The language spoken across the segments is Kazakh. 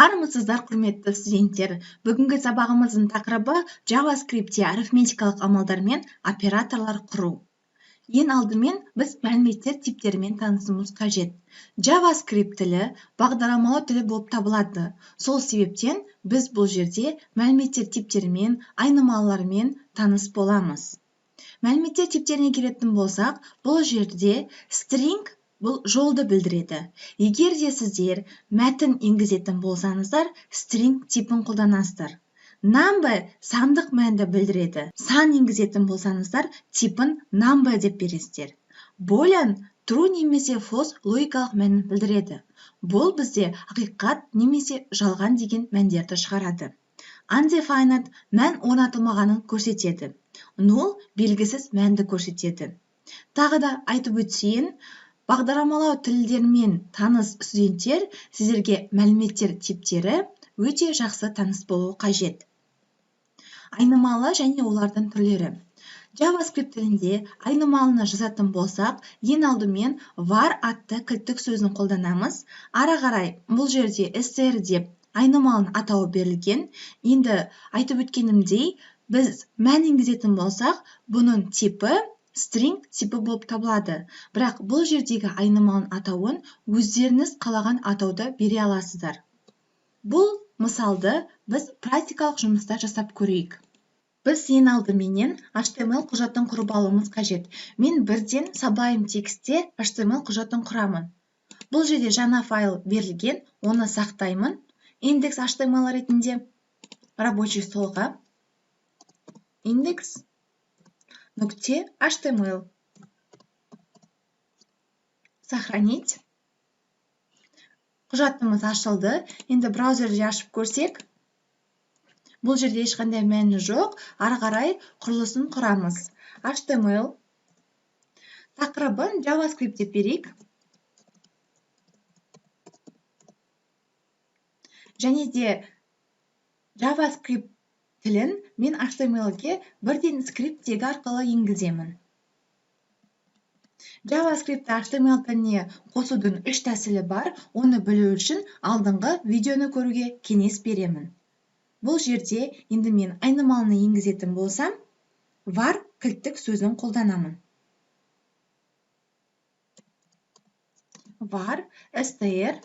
Армысыздар, құрметті студенттер! Бүгінгі сабағымыздың тақырыбы JavaScriptте арифметикалық амалдар мен операторлар құру. Ең алдымен біз мәліметтер типтерімен танысуымыз қажет. JavaScript тілі бағдарламалау тілі болып табылады. Сол себептен біз бұл жерде мәліметтер типтерімен, айнымалылармен таныс боламыз. Мәліметтер типтеріне келетін болсақ, бұл жерде string бұл жолды білдіреді. Егер де сіздер мәтін енгізетін болсаңыздар, string типін қолданасыздар. Number сандық мәнді білдіреді. Сан енгізетін болсаңыздар, типін number деп бересіздер. Boolean true немесе false логикалық мәнін білдіреді. Бұл бізде ақиқат немесе жалған деген мәндерді шығарады. Undefined мән орнатылмағанын көрсетеді. Null белгісіз мәнді көрсетеді. Тағы да айтып өтейін, бағдарламалау тілдерімен таныс студенттер, сіздерге мәліметтер типтері өте жақсы таныс болуы қажет. Айнымалы және олардың түрлері. JavaScript тілінде айнымалыны жазатын болсақ, ең алдымен var атты кілттік сөзін қолданамыз. Ары қарай бұл жерде str деп айнымалының атауы берілген. Енді айтып өткенімдей, біз мән енгізетін болсақ, бұның типі string типі болып табылады. Бірақ бұл жердегі айнымалының атауын өздеріңіз қалаған атауды бере аласыздар. Бұл мысалды біз практикалық жұмыста жасап көрейік. Біз ең алдыменен HTML құжатын құрып алуымыз қажет. Мен бірден Sublime текстте HTML құжатын құрамын. Бұл жерде жаңа файл берілген, оны сақтаймын. Индекс HTML ретінде рабочий столға индекс нүкте HTML. Сохранить. Құжатымыз ашылды. Енді браузерде ашып көрсек, бұл жерде ешқандай мәні жоқ. Ары қарай құрылысын құрамыз. HTML тақырыбын JavaScript деп берейік. Және де JavaScript тілін мен HTML-ге бірден скрипт тегі арқылы енгіземін. JavaScript-ті HTML тіліне қосудың үш тәсілі бар. Оны білу үшін алдыңғы видеоны көруге кеңес беремін. Бұл жерде енді мен айнымалыны енгізетін болсам, var кілттік сөзін қолданамын. Var str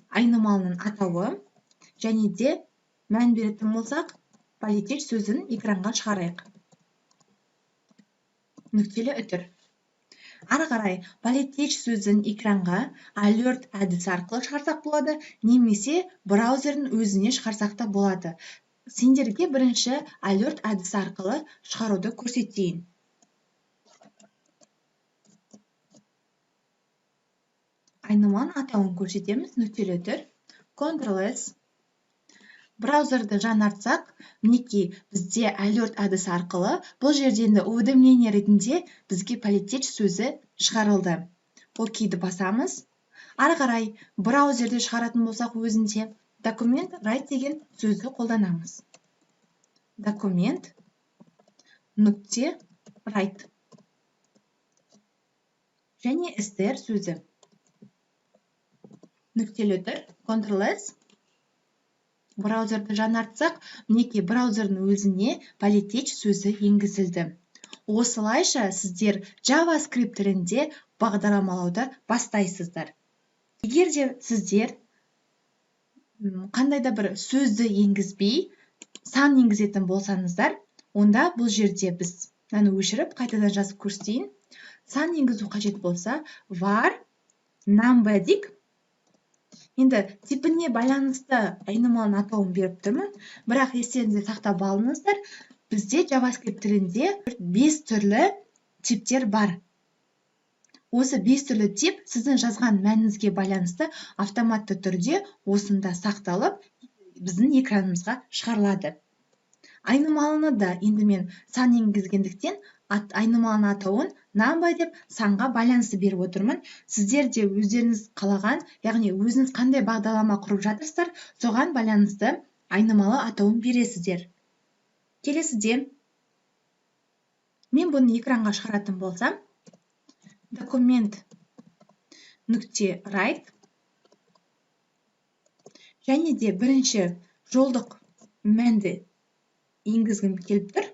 айнымалының атауы және де мән беретін болсақ, политеч сөзін экранға шығарайық. Нүктелі үтір. Ары қарай политеч сөзін экранға alert әдісі арқылы шығарсақ болады, немесе браузердің өзіне шығарсақ та болады. Сендерге бірінші alert әдісі арқылы шығаруды көрсетейін. Айнымалының атауын көрсетеміз, нүктелі үтір, Ctrl-S. Браузерді жаңартсақ, мінекей бізде alert әдісі арқылы бұл жерде енді уведомление ретінде бізге политеч сөзі шығарылды. ОК-ді басамыз. Ары қарай браузерде шығаратын болсақ, өзінде документ write деген сөзді қолданамыз. Документ нүкте write және str сөзі. Нүктелі үтір, Ctrl-S. Браузерді жаңартсақ, мінекей браузердің өзіне политеч сөзі енгізілді. Осылайша сіздер JavaScript тілінде бағдарламалауды бастайсыздар. Егер де сіздер қандай да бір сөзді енгізбей, сан енгізетін болсаңыздар, онда бұл жерде біз мынаны өшіріп қайтадан жазып көрсетейін. Сан енгізу қажет болса, var number дейік. Енді типіне байланысты айнымалының атауын беріп тұрмын, бірақ естеріңізде сақтап алыңыздар, бізде JavaScript тілінде 5 түрлі типтер бар. Осы 5 түрлі тип сіздің жазған мәніңізге байланысты автоматты түрде осында сақталып, біздің экранымызға шығарылады. Айнымалыны да енді мен сан енгізгендіктен айнымалының атауын number деп санға байланысты беріп отырмын. Сіздер де өздеріңіз қалаған, яғни өзіңіз қандай бағдарлама құрып жатырсыздар, соған байланысты айнымалы атауын бересіздер. Келесіде мен бұны экранға шығаратын болсам, документ нүкте write Және де бірінші жолдық мәнді енгізгім келіп тұр.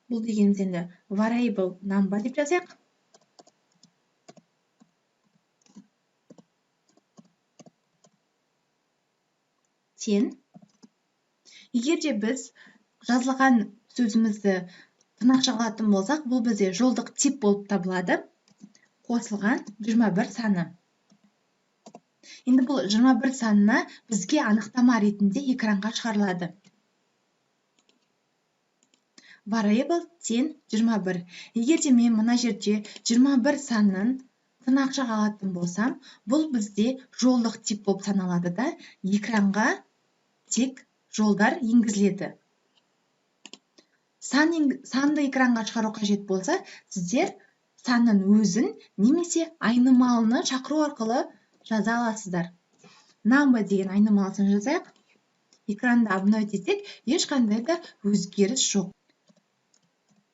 Бұл дегеніміз енді variable number деп жазайық. Тең. Егер де біз жазылған сөзімізді тырнақшаға алатын болсақ, бұл бізде жолдық тип болып табылады. Қосылған 21 саны. Енді бұл 21 санына бізге анықтама ретінде экранға шығарылады. Variable тең 21. Егер де мен мына жерде 21 санын тырнақшаға алатын болсам, бұл бізде жолдық тип болып саналады да, экранға тек жолдар енгізіледі. Санды экранға шығару қажет болса, сіздер санның өзін немесе айнымалыны шақыру арқылы жаза аласыздар. Number деген айнымалысын жазайық. Экранды обновить етсек, ешқандай да өзгеріс жоқ.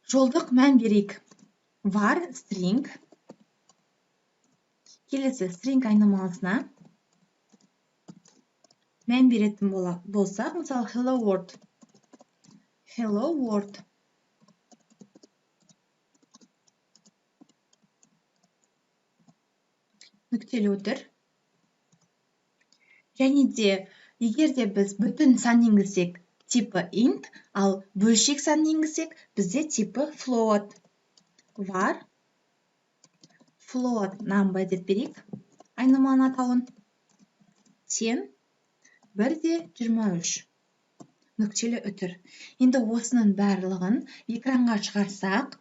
Жолдық мән берейік. Var string. Келесі string айнымалысына мән беретін болсақ, мысалы hello world. Hello world. Нүктелі үтір. Және де егер де біз бүтін сан енгізсек, типі int, ал бөлшек сан енгізсек, бізде типі float. Var float number деп берейік айнымалының атауын. Тең 1,23. Нүктелі үтір. Енді осының барлығын экранға шығарсақ,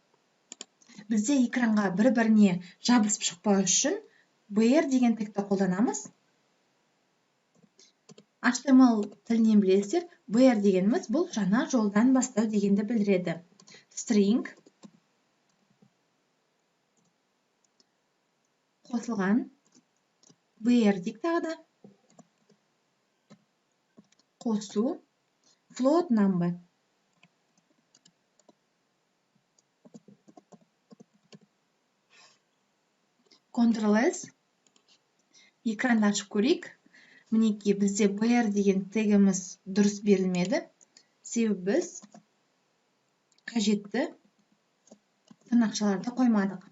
бізде экранға бір-біріне жабысып шықпау үшін BR деген тегті қолданамыз. HTML тілінен білесіздер, BR дегеніміз бұл жаңа жолдан бастау дегенді білдіреді. String қосылған BR дейік тағы да. Қосу float number. Ctrl-S. Экранды ашып көрейік. Мінекей бізде BR деген тегіміз дұрыс берілмеді. Себебі біз қажетті тырнақшаларды қоймадық.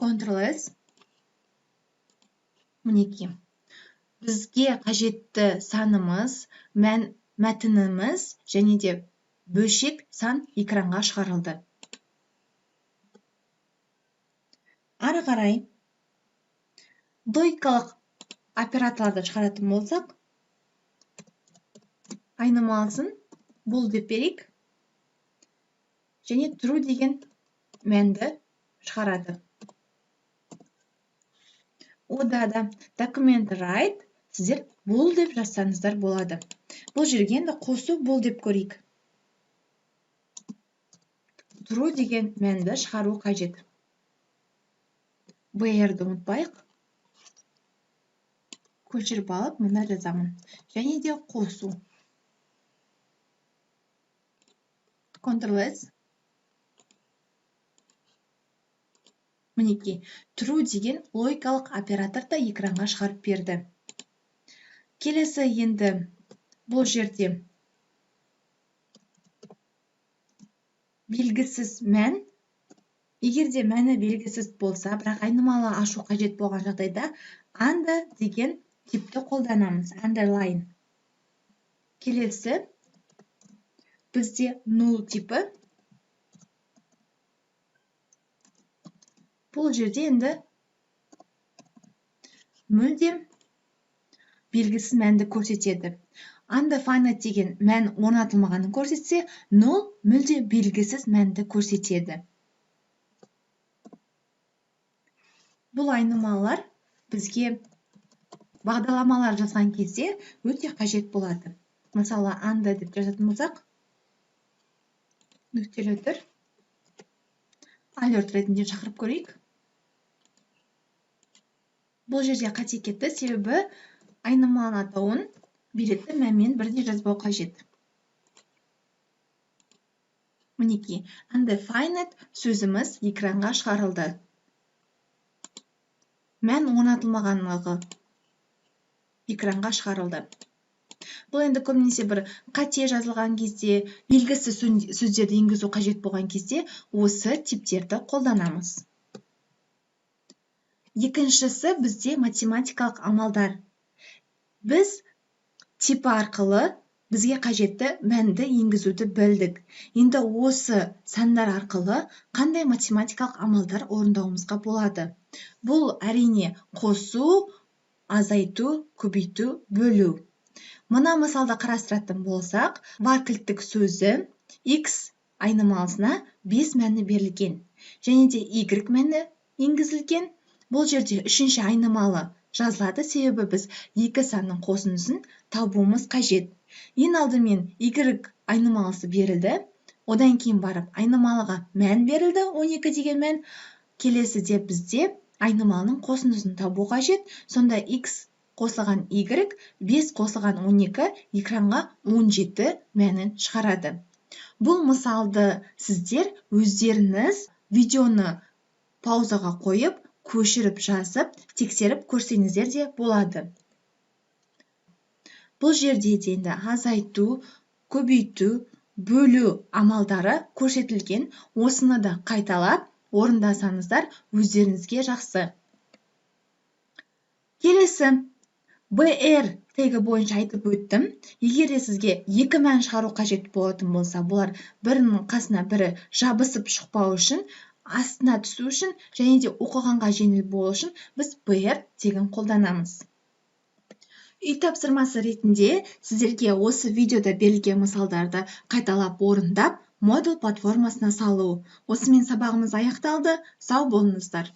Ctrl-S. Мінекей бізге қажетті санымыз, мәтініміз және де бөлшек сан экранға шығарылды. Ары қарай логикалық операторларды шығаратын болсақ, айнымалысын бұл деп берейік және true деген мәнді шығарады. Ода да document write сіздер бұл деп жазсаңыздар болады. Бұл жерге енді қосу бұл деп көрейік. True деген мәнді шығару қажет. BR-ді ұмытпайық. Көшіріп алып мына жазамын. Және де қосу. Ctrl-S. Мінекей, true деген логикалық оператор да экранға шығарып берді. Келесі енді бұл жерде белгісіз мән. Егер де мәні белгісіз болса, бірақ айнымалы ашу қажет болған жағдайда under деген типті қолданамыз, underline. Келесі бізде null типі. Бұл жерде енді мүлдем белгісіз мәнді көрсетеді. Undefined деген мән орнатылмағанын көрсетсе, null мүлде белгісіз мәнді көрсетеді. Бұл айнымалылар бізге бағдарламалар жазған кезде өте қажет болады. Мысалы, under деп жазатын болсақ, нүктелі үтір, alert ретінде шақырып көрейік. Бұл жерде қате кетті, себебі айнымалының атауын беретін мәнмен бірдей жазбау қажет. Мінекей, undefined сөзіміз экранға шығарылды. Мән орнатылмағандығы экранға шығарылды. Бұл енді көбінесе бір қате жазылған кезде, белгісіз сөздерді енгізу қажет болған кезде осы типтерді қолданамыз. Екіншісі бізде математикалық амалдар. Біз типі арқылы бізге қажетті мәнді енгізуді білдік. Енді осы сандар арқылы қандай математикалық амалдар орындауымызға болады? Бұл, әрине, қосу, азайту, көбейту, бөлу. Мына мысалда қарастыратын болсақ, var кілттік сөзі x айнымалысына 5 мәні берілген және де y мәні енгізілген. Бұл жерде үшінші айнымалы жазылады, себебі біз екі санның қосындысын табуымыз қажет. Ең алдымен y айнымалысы берілді, одан кейін барып айнымалыға мән берілді, 12 деген мән. Келесіде бізде айнымалының қосындысын табу қажет. Сонда x қосылған y, 5 қосылған 12 экранға 17 мәнін шығарады. Бұл мысалды сіздер өздеріңіз видеоны паузаға қойып, көшіріп жазып, тексеріп көрсеңіздер де болады. Бұл жерде де енді азайту, көбейту, бөлу амалдары көрсетілген. Осыны да қайталап орындасаңыздар, өздеріңізге жақсы. Келесі br тегі бойынша айтып өттім. Егер де сізге екі мән шығару қажет болатын болса, бұлар бірінің қасына бірі жабысып шықпау үшін, астына түсу үшін және де оқығанға жеңіл болу үшін біз br тегін қолданамыз. Үй тапсырмасы ретінде сіздерге осы видеода берілген мысалдарды қайталап орындап, Moodle платформасына салу. Осымен сабағымыз аяқталды. Сау болыңыздар.